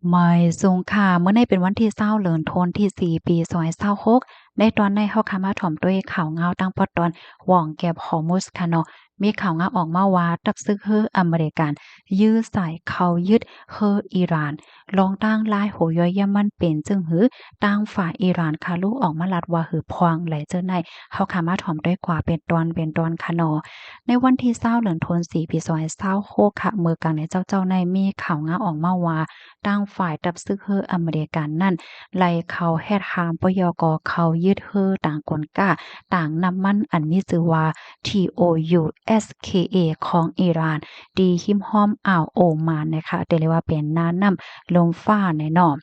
ໝາຍສູງຄ່າ ມື້ນີ້ເປັນວັນທີຊາວ ເດືອນທັນວາທີສີ່ ປີສອງພັນຊາວຫົກ ໃນຕອນນີ້ເຮົາຄະມາຖອມດ້ວຍຂ່າວງາວທາງປອດຕອນຫວ່ອງແກບຮອຣມຸດຄະເນາະ. ມີຂ່າວງາວອອກມາວ່າ ທັບຊຶກເຮືອອາເມລິກັນຢື້ສາຍເຂົ້າຍຶດເຮືອອີຣານ. ລອງຕັ້ງຫຼາຍໂຫຍ້ອຍຢ້ຽມມັນເປັນຈັ່ງຫື ທາງຝ່າຍອີຣານຄາລູອອກມາລັດວ່າຫື່ພວງ ແລະ ເຈົ້າໃນ ເຮົາຄະມາຖອມດ້ວຍກວ່າເປັນຕອນເປັນຕອນຄະເນາະ. ໃນວັນທີຊາວ ເດືອນທັນວາທີສີ່ ປີສອງພັນຊາວຫົກ ຄ່ະ ເມື່ອກາງໃນເຊົ້າໆ ໃນມີຂ່າວງາວອອກມາວ່າ ທາງຝ່າຍທັບຊຶກເຮືອອາເມລິກັນນັ້ນ ໄລ່ເຂົ້າເຮັດຫາມ ບໍ່ຢໍ່ກໍເຂົ້າຍຶດເຮືອຕາງກົນກ້າ ຕາງນ້ຳມັນ ອັນມີຊື່ວ່າ ທີໂອຢູເອັສເຄເອ ຂອງອີຣານ ທີ່ຮິມຮ່ອມອ່າວໂອມານນະຄະ ແຕ່ເລີຍວ່າເປັນໜ້ານ້ຳລົມຟ້າແນ່ນອນ.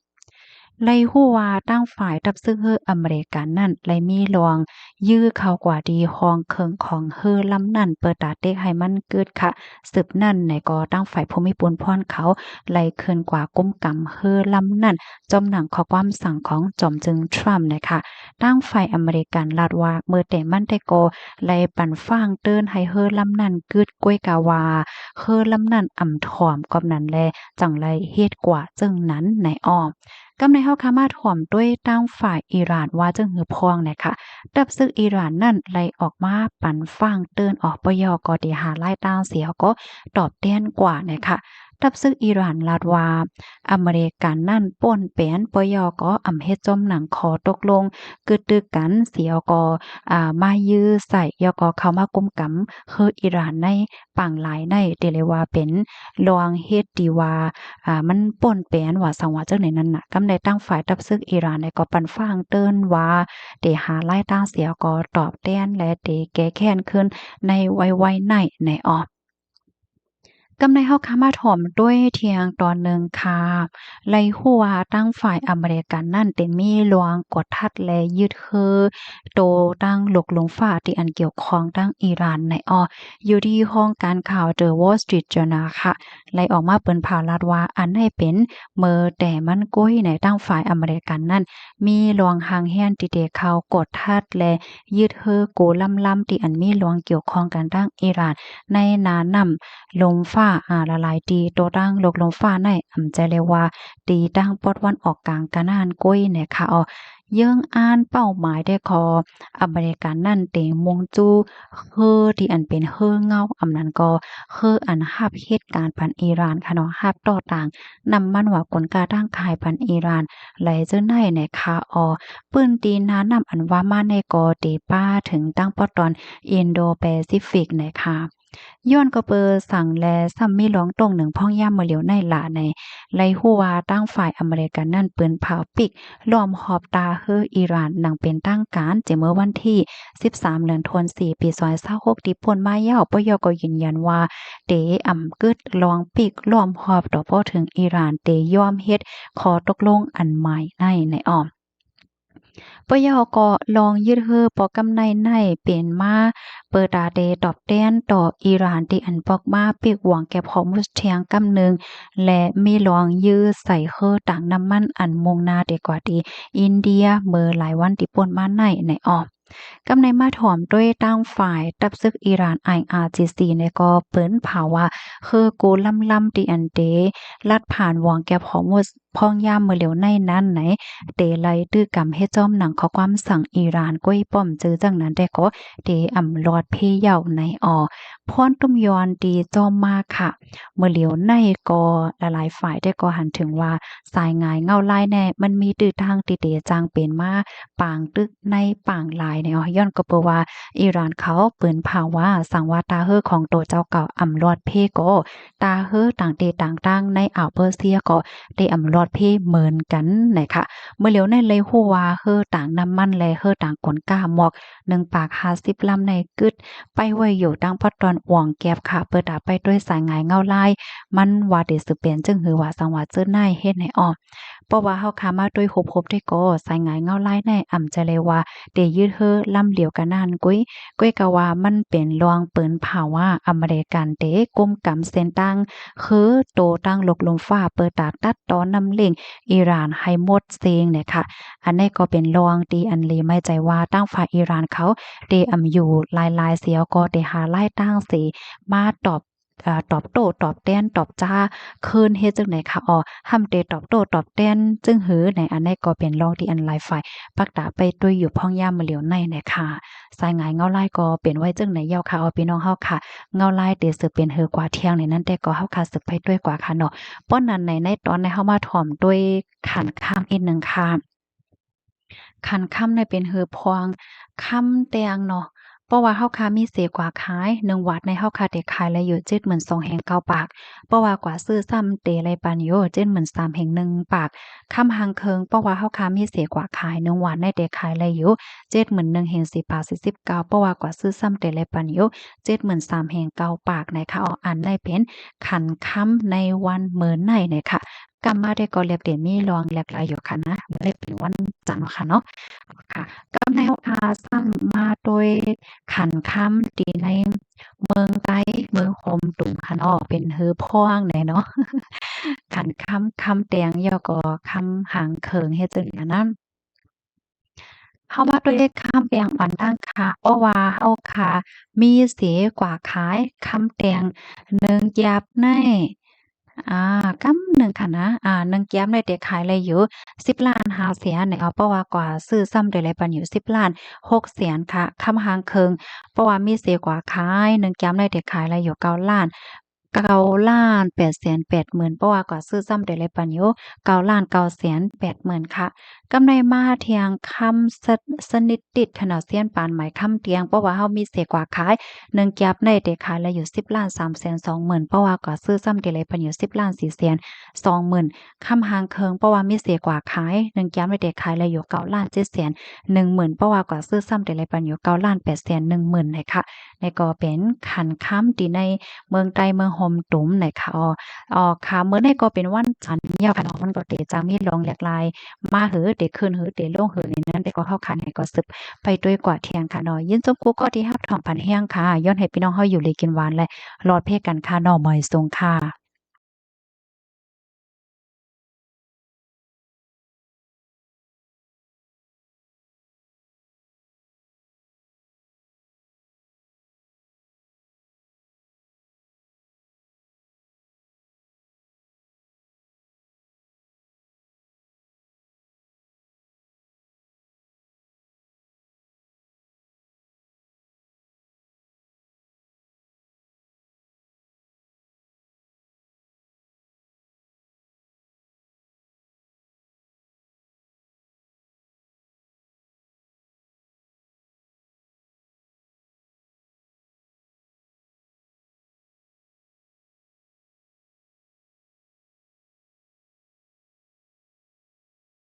ໄດ້ຮູ້ວ່າທາງຝ່າຍທັບຊຶກເຮືອອາເມລິກັນນັ້ນ ໄດ້ມີລອງຢື້ເຂົ້າກວ່າທີ່ຫ້ອງເຄື່ອງຂອງເຮືອລຳນັ້ນ ເປີດຕາເຕະໃຫ້ມັນກຶດຂະ. ສືບນັ້ນໃນກໍທາງຝ່າຍພູມີປຸນພອນເຂົາ ໄດ້ຂຶ້ນກວ່າກຸມກຳເຮືອລຳນັ້ນ ຈອມໜັງຂໍ້ຄວາມສັ່ງຂອງຈອມຈຶ່ງທຣຳນະຄະ. ທາງຝ່າຍອາເມລິກັນລັດວ່າ ເມື່ອແຕ່ມັນແຕ່ກໍໄດ້ປັ່ນຟາງເຕືອນໃຫ້ເຮືອລຳນັ້ນກຶດ ກ້ວຍກາວ່າເຮືອລຳນັ້ນອຳຖ້ວມ ກອບນັ້ນແລ ຈັ່ງໄດ້ເຮັດກວ່າເຊິ່ງນັ້ນໃນອອມ. ກຳໃນເຮົາຄະມາຖອມດ້ວຍທາງຝ່າຍອີຣານວ່າຈັ່ງຫື່ພວງນະຄະ. ທັບຊຶກອີຣານນັ້ນໄດ້ອອກມາປັ່ນຟາງເຕືອນອອກ ບໍ່ຢໍ່ກໍທີ່ຫາລາຍຕ່າງເສຍກໍຕອບແທນກວ່ານະຄະ. ທັບຊຶກອີຣານລັດວ່າ ອາເມລິກັນນັ້ນປົ້ນແປນ ບໍ່ຢໍ່ກໍອຳເຮັດຈອມໜັງຂໍ້ຕົກລົງກຶດຕຶກກັນ ເສຍກໍ ອາ ມາຢື້ໃສ່ ຢໍ່ກໍເຂົ້າມາກຸມກຳເຮືອອີຣານໃນ ປາງລາຍໃນ ທີ່ເລີຍວ່າເປັນລອງເຮັດທີ່ວ່າ ອາ ມັນປົ້ນແປນວ່າ ສັງວ່າຈັ່ງໃດນັ້ນນະ. ກຳໃດທາງຝ່າຍທັບຊຶກອີຣານໃນກໍປັ່ນຟາງເຕືອນວ່າ ທີ່ຫາລາຍຕ່າງເສຍກໍຕອບແທນ ແລະ ທີ່ແກ້ແຄ້ນຄືນໃນໄວໆ ໃນໃນອອມ. ກຳໃດເຮົາຄະມາຖອມດ້ວຍທ່ຽງຕອນໜຶ່ງຄ່ະ. ໄດ້ຮູ້ວ່າທາງຝ່າຍອາເມລິກັນນັ້ນ ໄດ້ມີລວງກົດທັດ ແລະ ຍຶດເຮືອໂຕທາງໂລກລຸ່ມຟ້າ ທີ່ອັນກ່ຽວຂ້ອງທາງອີຣານໃນອອ ຢູ່ທີ່ຫ້ອງການຂ່າວ The Wall Street Journal ຄ່ະ ໄດ້ອອກມາເປີນຂ່າວລັດວ່າ ອັນໃດເປັນເມີແຕ່ມັນກ້ວຍໃນທາງຝ່າຍອາເມລິກັນນັ້ນ ມີລວງຮ່າງແຮນທີ່ໄດ້ເຂົ້າກົດທັດ ແລະ ຍຶດເຮືອກູລຳໆ ທີ່ອັນມີລວງກ່ຽວຂ້ອງກັນທາງອີຣານ ໃນໜ້ານ້ຳ ລົມຟ້າ ອາ ຫຼາຍໆ ທີ່ໂຕທາງໂລກລົມຟ້າໃນ ອຳຈະເລີຍວ່າ ທີ່ທາງປອດວັນອອກກາງກະນັ້ນກ້ວຍແນ່ຄ່ະ. ເຢີ້ງອ່ານເປົ້າໝາຍແຕ່ກໍ ອາເມລິກັນນັ້ນໄດ້ມຸ່ງຈູ້ເຮືອທີ່ອັນເປັນເຮືອເງົາ ອຳນັ້ນກໍເຮືອອັນຮັບເຮັດການປັນອີຣານຄ່ະເນາະ ຮັບຕໍ່ຕາງນ້ຳມັນວ່າກົນກ້າທາງຂາຍປັນອີຣານ ແລະ ເຈົ້າໃນໃນຄ່ະ. ອອ ພື້ນທີ່ໜ້ານ້ຳອັນວ່າມາໃນກໍໄດ້ປາເຖິງທາງປອດຕອນອິນໂດແປຊີຟິກໃນຄ່ະ. ຍ້ອນກໍເປີສັງແລ ຊ້ຳມີລອງຕົງໜຶ່ງພອງຍາມມື້ຫຼຽວໃນຫຼາໃນ ໄດ້ຮູ້ວ່າທາງຝ່າຍອາເມລິກັນນັ້ນ ປືນເຜົາປິກລ້ອມຮອບທ່າເຮືອອີຣານ ໜັງເປັນທາງການ ແຕ່ເມື່ອວັນທີສິບສາມ ເດືອນທັນວາ ປີສອງພັນຊາວຫົກ ທີ່ຜ່ານມາແລ້ວ. ບໍ່ຢໍ່ກໍຢືນຢັນວ່າ ເຕອຳກຶດລອງປິກລ້ອມຮອບ ຕໍ່ພໍເຖິງອີຣານເຕຍອມເຮັດຂໍ້ຕົກລົງອັນໃໝ່ໃນໃນອອມ. ປະເຍົາະເກາະລອງຍຶດເຮືອປອກກຳໄນໄນເປັນມາ ເປີຕາເຕຕອບແທນຕໍ່ອີຣານທີ່ອັນປອກມາປິກຫວ່ອງແກບຮອຣມຸດທ່ຽງກຳໜຶ່ງ ແລະ ມີລອງຢື້ໃສ່ເຮືອຕາງນ້ຳມັນອັນມຸ່ງໜ້າເຕກວ່າທີ່ອິນເດຍເມື່ອຫຼາຍວັນທີ່ຜ່ານມາໃນໃນອອມ. ກຳໃນມາຖອມດ້ວຍທາງຝ່າຍທັບຊຶກອີຣານ ໄອອາຈີຊີ ໃນກໍເປີນເຜີາວ່າ ເຮືອກູລຳໆ ທີ່ອັນເຕລັດຜ່ານຫວ່ອງແກບຮອຣມຸດ ພອງຍາມມື້ຫຼຽວໃນນັ້ນໃນ ເຕໄລ່ຕື້ກຳເຮັດຈອມໜັງຂໍ້ຄວາມສັ່ງອີຣານກ້ວຍປ້ອມຈື່ຈັ່ງນັ້ນແຕ່ກໍເຕອຳລອດເພເຍົາໃນອອ ພອນຕຸ້ມຍອນຕີຈອມມາຄະ. ມື້ຫຼຽວໃນກໍຫຼາຍໆຝ່າຍແຕ່ກໍຫັນເຖິງວ່າ ສາຍງາຍເງົາລາຍແນ່ ມັນມີຕື້ທາງທີ່ເຕຈາງເປັນມາປາງຕຶກໃນປາງລາຍໃນອອ ຍ້ອນກໍເປີວ່າ ອີຣານເຂົາປືນເຜົາວ່າ ສັງວ່າທ່າເຮືອຂອງໂຕເຈົ້າເກົ່າອຳລອດເພກໍ ທ່າເຮືອຕ່າງທີ່ຕ່າງທາງໃນອ່າວເປີເຊຍກໍໄດ້ອຳລອດເພເໝືອນກັນນະຄະ. ມື້ຫຼຽວໃນເລີຍຮູ້ວ່າເຮືອຕາງນ້ຳມັນ ແລະ ເຮືອຕາງກົນກ້າໝອກໜຶ່ງປາກຫ້າສິບລຳໃນກຶດໄປໄວ້ຢູ່ທາງພາກຕອນອອກແກບຄະ ເປີຕາໄປດ້ວຍສາຍງາຍເງົາລາຍ ມັນວ່າໄດ້ສືບເປັນຈຶ່ງຫືອວ່າສັງຫວະເຈີນາຍເຮັດໃນອອກ. ເພາະວ່າເຮົາຄາມາດ້ວຍຮົບໆໄດ້ກໍ ສາຍງາຍເງົາລາຍໃນອຳຈະເລີຍວ່າໄດ້ຍຶດເຮືອລຳດຽວກັນນັ້ນກຸ້ຍ ກ້ວຍກະວ່າມັນເປັນລອງເປີນເຜົາວ່າອາເມລິກັນເຕກຸມກຳເສັ້ນທາງ ຄືໂຕທາງໂລກລຸ່ມຟ້າເປີຕາຕັດຕໍ່ນ້ຳເລັ່ງອີຣານໃຫ້ໝົດເສງເນຍຄະ. ອັນນີ້ກໍເປັນລອງທີ່ອັນເລໄມ້ໃຈວ່າທາງຝ່າຍອີຣານເຂົາເຕອຳຢູ່ຫຼາຍໆ ເສຍກໍເຕຫາລາຍຕ່າງເສມາຕອບ ເອີ ຕອບໂຕ້ຕອບແທນ ຕອບຈາຄືນເຮັດຈັ່ງໃດຄະອໍ ຫ້າມແຕ່ຕອບໂຕ້ຕອບແທນ ຈຶ່ງຫື ໃນອັນໃດກໍເປັນເລື່ອງທີ່ອັນຫຼາຍຝ່າຍ ປັກຕາໄປດ້ວຍຢູ່ພ້ອມຍາມມື້ຫຼຽວໃນນະຄະ. ສາຍງາຍເງົາລາຍກໍເປັນໄວ້ຈັ່ງໃດເຍົາຄະອໍ ພີ່ນ້ອງເຮົາຄະ. ເງົາລາຍເຕສືບເປັນຫືກວ່າທ່ຽງໃນນັ້ນ ແຕ່ກໍເຮົາຄະສືບໄປດ້ວຍກວ່າຄະເນາະ. ເພາະນັ້ນໃນ ໃນຕອນໃນເຮົາມາຖອມດ້ວຍຂັນຄຳອີກໜຶ່ງຄະ. ຂັນຄຳໃນເປັນຫືພວງຄຳແຕ່ງເນາະ. ເພາະວ່າເຮົາຄະມີເສກວ່າຂາຍ ໜຶ່ງວັດໃນເຮົາຄະໄດ້ຂາຍໄດ້ຢູ່ເຈັດໝື່ນສອງແຫ່ງເກົ້າປາກ ເພາະວ່າກວ່າຊື້ຊ້ຳເຕໄດ້ປັນຢູ່ເຈັດໝື່ນສາມແຫ່ງໜຶ່ງປາກ. ຄຳຫາງເຄິ່ງ ເພາະວ່າເຮົາຄະມີເສກວ່າຂາຍ ໜຶ່ງວັດໃນໄດ້ຂາຍໄດ້ຢູ່ເຈັດໝື່ນໜຶ່ງແຫ່ງສີ່ປາກສີ່ສິບເກົ້າ ເພາະວ່າກວ່າຊື້ຊ້ຳເຕໄດ້ປັນຢູ່ເຈັດໝື່ນສາມແຫ່ງເກົ້າປາກນະຄະ. ອັນໃດເປັນຂັນຄຳໃນວັນມື້ໃນນະຄະ. ກັບມາໄດ້ກໍລຽບເປັນມີລອງແລກຫຼາຍຢູ່ຄະນະ ມື້ນີ້ເປັນວັນຈັນເນາະຄະເນາະ. ກຳໃນເຮົາຄະຊ້ຳມາດ້ວຍຂັນຄຳທີ່ໃນເມືອງໃຕ້ເມືອງໂຮມຕຸມຄະເນາະ ເປັນຫືພວງແດ່ເນາະ. ຂັນຄຳ ຄຳແຕ່ງ ແລ້ວກໍຄຳຫາງເຄິ່ງເຮັດຈັ່ງໃດນະ. ເຮົາມາດ້ວຍຄຳແຕ່ງອັນຕັ້ງຄ່າ ເພາະວ່າເຮົາຄະມີເສກວ່າຂາຍ ຄຳແຕ່ງ ໜຶ່ງກິບໃນ ອາ ກຳໜຶ່ງຄະນະ ອາ ໜຶ່ງກິບໃນໄດ້ຂາຍໄດ້ຢູ່ສິບລ້ານຫ້າແສນນະ ເພາະວ່າກວ່າຊື້ຊ້ຳໄດ້ໄດ້ປັນຢູ່ສິບລ້ານຫົກແສນຄະ. ຄຳຫາງເຄິ່ງ ເພາະວ່າມີເສກວ່າຂາຍ ໜຶ່ງກິບໃນໄດ້ຂາຍໄດ້ຢູ່ເກົ້າລ້ານ ເກົ້າລ້ານແປດແສນແປດໝື່ນ ເພາະວ່າກວ່າຊື້ຊ້ຳໄດ້ໄດ້ປັນຢູ່ເກົ້າລ້ານເກົ້າແສນແປດໝື່ນຄະ. ກຳໃນມາທຽງຄຳ ສະ ສະນິດຕິດຂະເນາະ ຊຽນປານໝາຍຄຳຕຽງ ເພາະວ່າເຮົາມີເສກວ່າຂາຍ ໜຶ່ງກິບໃນໄດ້ຂາຍໄດ້ຢູ່ສິບລ້ານສາມແສນສອງໝື່ນ ເພາະວ່າກວ່າຊື້ຊ້ຳໄດ້ໄດ້ປັນຢູ່ສິບລ້ານສີ່ແສນສອງໝື່ນ. ຄຳຫາງເຄິ່ງ ເພາະວ່າມີເສກວ່າຂາຍ ໜຶ່ງກິບໃນໄດ້ຂາຍໄດ້ຢູ່ເກົ້າລ້ານເຈັດແສນໜຶ່ງໝື່ນ ເພາະວ່າກວ່າຊື້ຊ້ຳໄດ້ໄດ້ປັນຢູ່ເກົ້າລ້ານແປດແສນໜຶ່ງໝື່ນນະຄະ. ນີ້ກໍເປັນຂັນຄຳທີ່ໃນເມືອງໃຕ້ເມືອງໂຮມຕຸມນະຄະ. ອໍ ອໍ ຄະ ມື້ນີ້ກໍເປັນວັນຈັນເຍົາຄະເນາະ ມັນກໍເຕຈະມີລອງແລກຫຼາຍມາຫື ເຕຂຶ້ນຫື ເຕລົງຫືໃນນັ້ນ ແຕ່ກໍເຮົາຄະນີ້ກໍສືບໄປດ້ວຍກວ່າທ່ຽງຄະເນາະ. ຍິນຊົມຄູ່ກໍທີ່ຮັບຖອມປັນແຮງຄະ ຍ້ອນໃຫ້ພີ່ນ້ອງເຮົາຢູ່ດີກິນຫວານ ແລະ ລອດເພກັນຄະເນາະ. ມາຍຊົງຄະ.